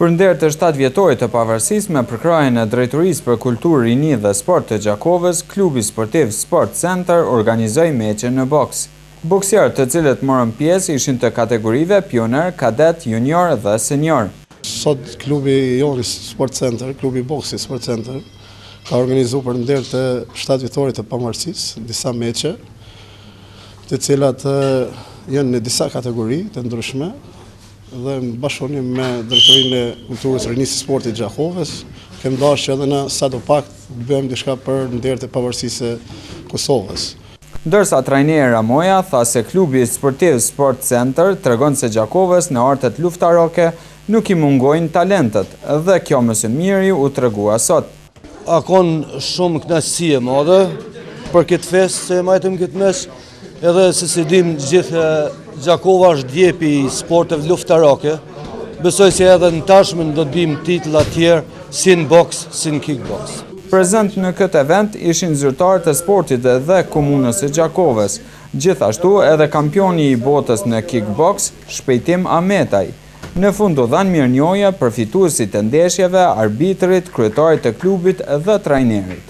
Për nder të 7 vjetorit të pavarësisë me përkrahjen e Drejtorisë për Kulturë, Rini dhe Sport të Gjakovës, Klubi Sportiv Sport Center organizoi meçe në boks. Boksierët të cilët morën pjesë ishin të kategorive pioner, kadet, junior dhe senior. Sot klubi jonë Sport Center, klubi i boksit Sport Center, ka organizu për nder të 7 vjetorit të pavarësisë disa meçe, të cilat janë në disa kategori të ndryshme dhe në bashkëpunim me Drejtorinë e Kulturës, Rinisë e Sportit Gjakovës, kem dashur që edhe na sado pak të bëjmë diçka për nder të pavarësisë së Kosovës. Ndërsa trajneri Ramoja tha se klubi sportiv Sport Center tregon se Gjakovës në artet luftarake nuk i mungojnë talentët dhe kjo më së miri u tregua sot. A konë shumë kënaqësi e madhe për këtë festë se e majtëm këtë meç, edhe se si dim gjithë Gjakova është djepi i sporteve luftarake, besoj se edhe në t'ardhmen do të bim titulla tjerë si në boks, si në kickbox. Prezent në këtë event ishin zyrtarët e sportit dhe komunës së Gjakovës, gjithashtu edhe kampioni i botës në kickbox, Shpejtim Ametaj. Në fund u dhanë mirënjohje për fituesit e ndeshjeve, arbitrit, kryetarit të klubit dhe trajnerit.